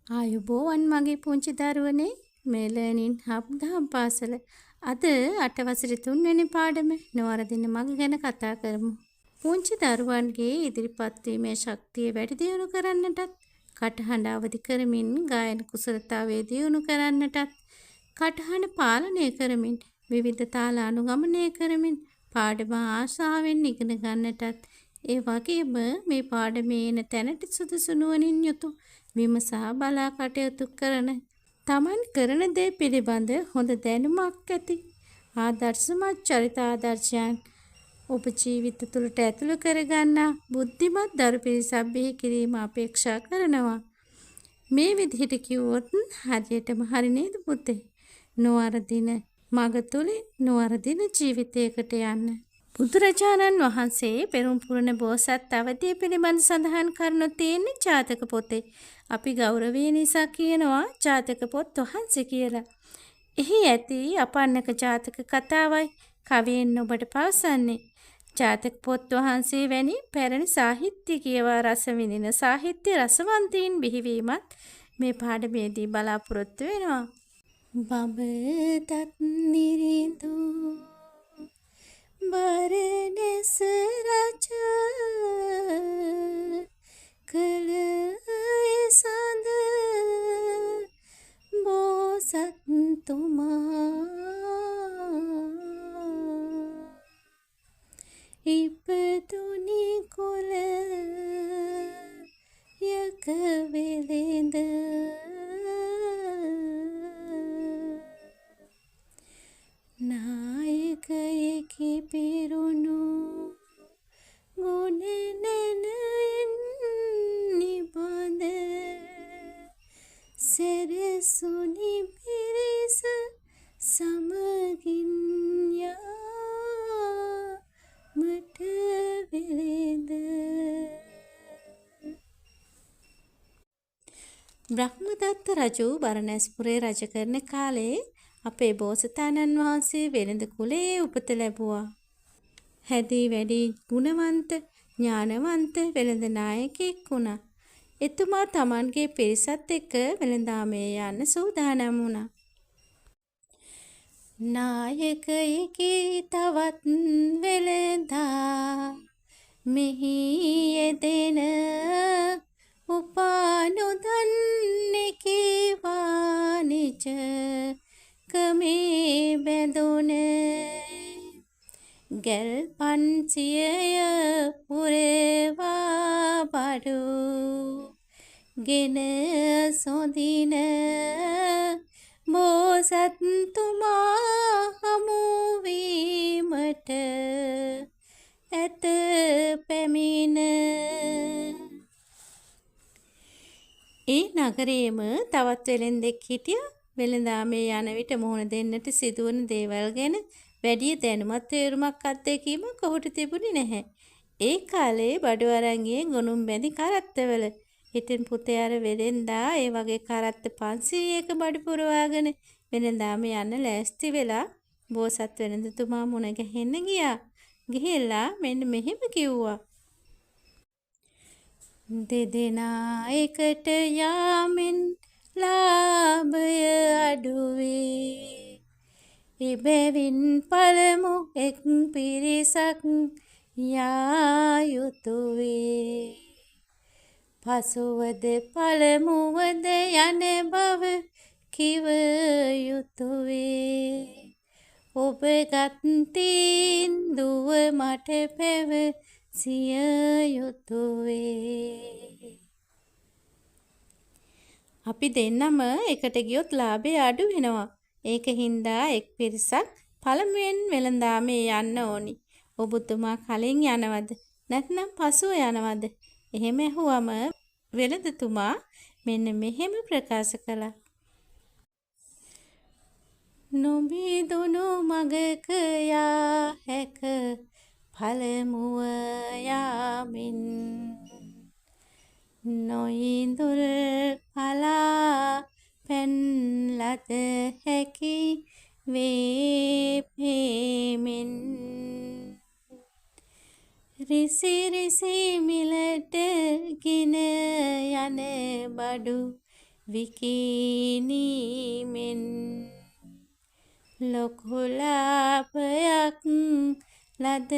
ආයුබෝවන් මගේ පුංචි දරුවනේ, මේ ලර්නින් හබ් දහම් පාසල. අද 8 වසරේ 3 වෙනි පාඩම නොවරදින මඟ ගැන කතා කරමු. පුංචි දරුවන්ගේ ඉදිරිපත් වීමේ ශක්තිය වැඩි දියුණු කරන්නටත්, කටහඬ අවදි කරමින් ගායන කුසලතාවය දියුණු කරන්නටත්, කටහඬ පාලනය කරමින් විවිධ තාල අනුගමනය කරමින් පාඩම ආශාවෙන් ඉගෙන ගන්නටත්, ඒ වගේම මේ පාඩමේ එන තැනට සුදුසු නුවණින් යුතු විමසා බලා කටයුතු කරන, තමන් කරන දේ පිළිබඳ හොඳ දැනුමක් ඇති ආදර්ශමත් චරිත ආදර්ශයන් ඔබ ජීවිත තුළට ඇතුළු කරගන්නා බුද්ධිමත් දරු පිරිසක් බිහි කිරීම අපේක්ෂා කරනවා. මේ විදිහට කිව්වොත් හරියටම හරි නේද පුතේ? නොවරදින මඟ තුලින් නොවරදින ජීවිතයකට යන්න. බුදුරජාණන් වහන්සේ පෙරුම් පුරන බෝසත් අවදිය පිළිබඳ සඳහන් කරනු තියෙන්නේ ජාතක පොතේ. අපි ගෞරවය නිසා කියනවා ජාතක පොත් වහන්සේ කියලා. එහි ඇති අපන්නක ජාතක කතාවයි කවියෙන් ඔබට පවසන්නේ. ජාතක පොත් වහන්සේ වැනි පැරණි සාහිත්‍ය කියවා රස විඳින සාහිත්‍ය රසවන්තයින් බිහිවීමත් මේ පාඩමේදී බලාපොරොත්තු වෙනවා. බඹ තත් නිරිඳු බරණැස රජ කළ සඳ බෝසත්තුමා ඉපදුනි කුල යක වෙළෙඳ නායකයෙකි පිරුණු ගුණ නැනයෙන් නිබඳ සැරසුනි පිරිස සමගින් යාමට වෙළෙඳ. බ්‍රහ්මදත්ත රජු බරණැස්පුරේ රජ කරන කාලේ අපේ බෝසතාණන් වහන්සේ වෙළඳ කුලයේ උපත ලැබුවා. හැදී වැඩි ගුණවන්ත ඥානවන්ත වෙළඳ නායකයෙක් වුණා. එතුමා තමන්ගේ පිරිසත් එක්ක වෙළඳාමේ යන්න සූදානම් වුණා. නායකයෙකි තවත් වෙළඳා මෙහි යෙදෙන උපානුදන්නේ වානිජ කමේ බැඳුන ගැල් 500 පුරවා බඩු ගෙන සොඳින බෝසත්තුමා හමු වීමට ඇත පැමිණ. ඒ නගරයේම තවත් වෙළෙන්දෙක් හිටියා. වෙළඳාමේ යන විට මුහුණ දෙන්නට සිදුවන දේවල් ගැන වැඩි දැනුමත් තේරුමක් අත්දැකීමක් ඔහුට තිබුණේ නැහැ. ඒ කාලේ බඩු අරන් ගියේ ගොනුම් බැඳි කරත්තවල. ඉතින් පුතේ අර වෙළෙන්දා ඒ වගේ කරත්ත 500ක බඩු පුරවාගෙන වෙළඳාමේ යන්න ලෑස්ති වෙලා බෝසත් වෙළඳතුමා මුණ ගැහෙන්න ගියා. ගිහිල්ලා මෙන්න මෙහෙම කිව්වා. දෙදෙනා එකට යාමෙන් ලාභය අඩුවේ. එබැවින් පළමු එක් පිරිසක් යා යුතුවේ. පසුවද පළමුවද යන බව කිව යුතුවේ. ඔබ ගත් තීන්දුව මට පැවසිය යුතුවේ. අපි දෙන්නම එකට ගියොත් ලාභය අඩු වෙනවා. ඒක හින්දා එක් පිරිසක් පළමුවෙන් වෙළඳාමේ යන්න ඕනි. ඔබතුමා කලින් යනවද නැත්නම් පසුව යනවද? එහෙම ඇහුවම වෙළඳතුමා මෙන්න මෙහෙම ප්‍රකාශ කළා. නොබිදුණු මගක යා හැක පළමුව යාමින් නොඉඳුල් පලා පැන් ලද හැකි වේ පේමින් රිසි රිසි මිලට ගෙන යන බඩු විකිණීමෙන් ලොකු ලාභයක් ලද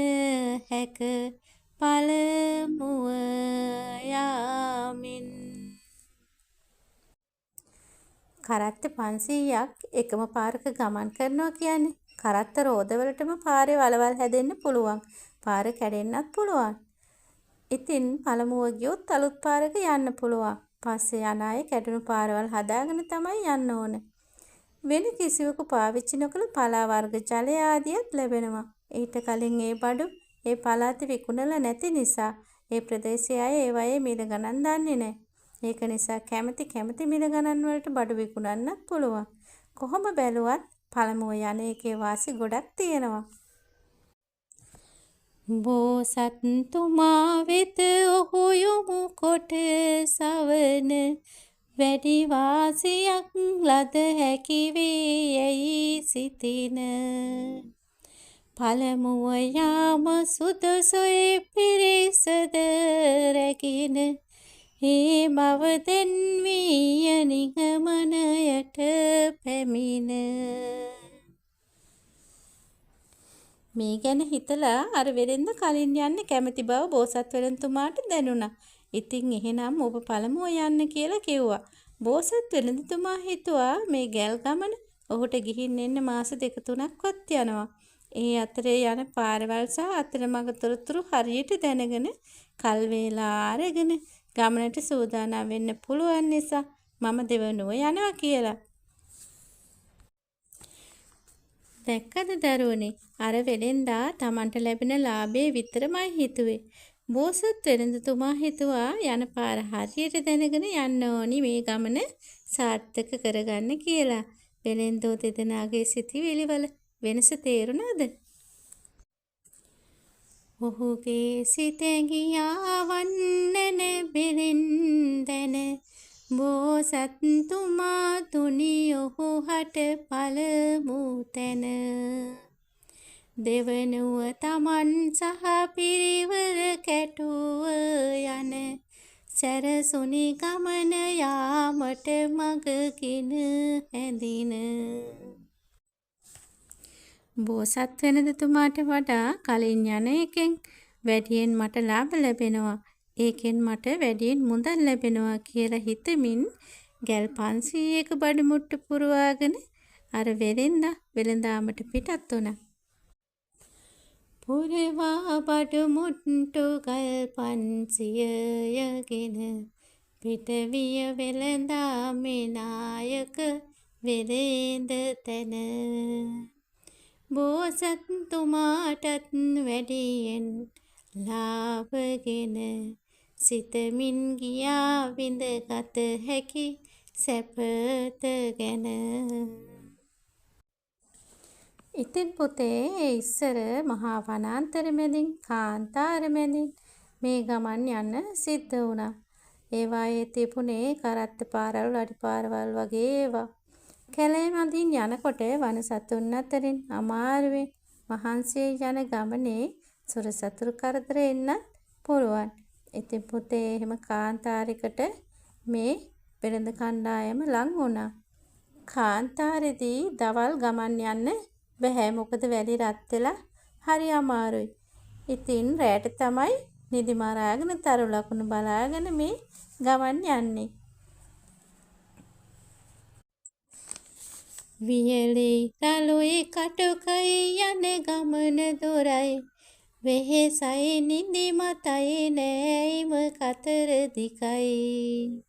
හැක පළමුව යාමෙන්. කරත්ත 500ක් එකම පාරක ගමන් කරනවා කියන්නේ කරත්ත රෝදවලටම පාරේ වලවල් හැදෙන්න පුළුවන්. පාර කැඩෙන්නත් පුළුවන්. ඉතින් පළමුව ගියොත් අලුත් පාරක යන්න පුළුවන්. පස්සේ යන අය කැඩුණු පාරවල් හදාගෙන තමයි යන්න ඕන. වෙන කිසිවෙකු පාවිච්චි නොකළ පලා වර්ග ජලය ආදියත් ලැබෙනවා. ඊට කලින් ඒ බඩු ඒ පළාතේ විකුණලා නැති නිසා ඒ ප්‍රදේශයේ අය ඒවායේ මිල ගණන් දන්නේ නැහැ. ඒක නිසා කැමති කැමති මිල ගණන් වලට බඩු විකුණන්නත් පුළුවන්. කොහොම බැලුවත් පළමුව යන එකේ වාසි ගොඩක් තියෙනවා. බෝසත්තුමා වෙත ඔහු යොමු කොට සවන වැඩි වාසියක් ලද හැකි වේ යැයි සිතින. පළමුව යාම සුදුසුයි පිරිසද රැගෙන ඒ බව දැන්වීය නිගමනයට පැමිණ. මේ ගැන හිතලා අර වෙළෙන්ද කලින් යන්න කැමති බව බෝසත් වෙළඳතුමාට දැනුණා. ඉතින් එහෙනම් ඔබ පළමුව යන්න කියලා කිව්වා. බෝසත් වෙළඳතුමා හිතුවා මේ ගැල් ගමන ඔහුට ගිහින් එන්න මාස දෙක තුනක්වත් යනවා. ඒ අතරේ යන පාරවල් සහ අතරමඟ තොරතුරු හරියට දැනගෙන කල් වේලා අරගෙන ගමනට සූදානම් වෙන්න පුළුවන් නිසා මම දෙවනුව යනවා කියලා. දැක්කද දරුවනේ, අර වෙළෙන්දා Tamanට ලැබෙන ලාභේ විතරමයි හිතුවේ. බෝසත් වෙළඳතුමා හිතුවා යන පාර හරියට දැනගෙන යන්න ඕනි මේ ගමන සාර්ථක කරගන්න කියලා. වෙළෙන්දෝ දෙදෙනාගේ සිතිවිලි වල වෙනස තේරුණාද? ඔහුගේ සිත ඇඟියාවන්නන බෙරෙන් දැන බෝසත්තුමා තුනි ඔහු හට පළමු තැන. දෙවනුව තමන් සහ පිරිවර කැටුව යන සැරසුනි ගමන යාමට මගගෙන හැඳින. බෝසත් වෙළඳතුමාට වඩා කලින් යන එකෙන් වැඩියෙන් මට ලාභ ලැබෙනවා. ඒකෙන් මට වැඩියෙන් මුදල් ලැබෙනවා කියලා හිතමින් ගැල් 500ක බඩු මුට්ටු පුරවාගෙන අර වෙළෙන්දා වෙළඳාමට පිටත් වුණා. පුරවා බඩු මුට්ටු ගල් 500ගෙන පිටවිය වෙළඳාමේ නායක වෙළෙඳ තැන. බෝසත්තුමාටත් වැඩියෙන් ලාභගෙන සිතමින් ගියා විඳගත හැකි සැපත ගැන. ඉතින් පුතේ, ඉස්සර මහා වනාන්තර මැදින් කාන්තාර මැදින් මේ ගමන් යන්න සිද්ධ වුණා. ඒවායේ තිබුණේ කරත්ත පාරවල් අඩි පාරවල් වගේ ඒවා. කැලේ මැදින් යනකොට වන සතුන් අතරින් අමාරුවෙන් මහන්සියෙන් යන ගමනේ සොර සතුරු කරදර එන්නත් පුළුවන්. ඉතින් පුතේ, එහෙම කාන්තාරයකට මේ වෙළඳ කණ්ඩායම ලං වුණා. කාන්තාරෙදී දවල් ගමන් යන්න බැහැ. මොකද වැලි රත් වෙලා හරි අමාරුයි. ඉතින් රැට තමයි නිදි මරාගෙන තරු ලකුණු බලාගෙන මේ ගමන් යන්නේ. වියලි රළුයි කටුකයි යන ගමන දොරයි වෙහෙසයි නිදි මතයි නෑයිම කතර දිකයි.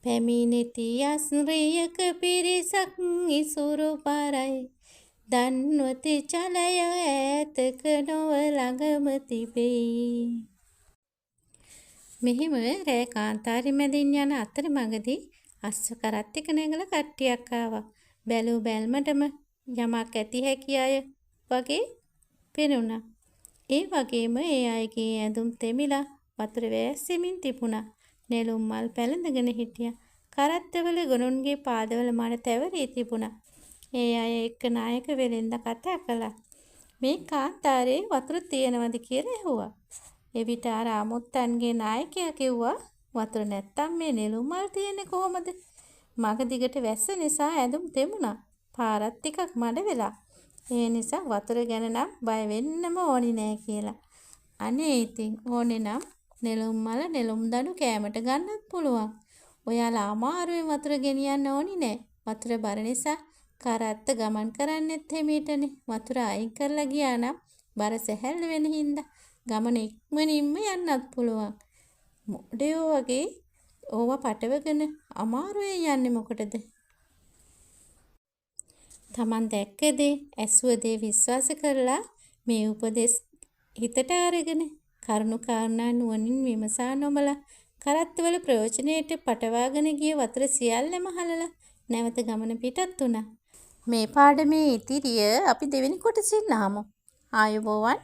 පැමිණෙති අස්රියක පිරිසක් ඉසුරු බරයි දන්වති ජලය ඈතක නොව ළඟම තිබෙයි. මෙහිම රෑ කාන්තාරෙ මැදින් යන අතරමඟදී අශ්ව කරත් එක නැගලා කට්ටියක් ආවා. බැලූ බැල්මටම යමක් ඇති හැකි අය වගේ පෙනුණා. ඒ වගේම ඒ අයගේ ඇඳුම් තෙමිලා වතුර වැස්සෙමින් තිබුණා. නෙළුම් මල් පැළඳගෙන හිටියා. කරත්තවල ගොනුන්ගේ පාදවල මඩ තැවරී තිබුණා. ඒ අය එක්ක නායක වෙලෙන්ද කතා කළා. මේ කාන්තාරේ වතුර තියෙනවද කියලා ඇහුවා. එවිට අර අමුත්තන්ගේ නායකයා කිව්වා, වතුර නැත්තම් මේ නෙළුම් මල් තියෙන්නේ කොහොමද? මග දිගට වැස්ස නිසා ඇඳුම් තෙමුණා. පාරත් ටිකක් මඩ වෙලා. ඒ නිසා වතුර ගැන නම් බය වෙන්නම ඕනි නෑ කියලා. අනේ ඉතින් ඕනේ නම් නෙළුම් මල නෙළුම් දඬු කෑමට ගන්නත් පුළුවන්. ඔයාලා අමාරුවෙන් වතුර ගෙනියන්න ඕනි නෑ. වතුර බර නිසා කරත්ත ගමන් කරන්නෙත් හිමීටනේ. වතුර අයින් කරලා ගියා නම් බර සැහැල්ලු වෙන හින්දා ගමන ඉක්මනින්ම යන්නත් පුළුවන්. මෝඩයෝ වගේ ඕවා පටවගෙන අමාරුවෙන් යන්නේ මොකටද? තමන් දැක්ක දේ, ඇසුව දේ විශ්වාස කරලා මේ උපදෙස් හිතට අරගෙන කරුණු කාරණා නුවණින් විමසා නොබලා කරත්තවල ප්‍රයෝජනයට පටවාගෙන ගිය වතුර සියල්ලම හලලා නැවත ගමන පිටත් වුණා. මේ පාඩමේ ඉතිරිය අපි දෙවෙනි කොටසින් අහමු. ආයුබෝවන්.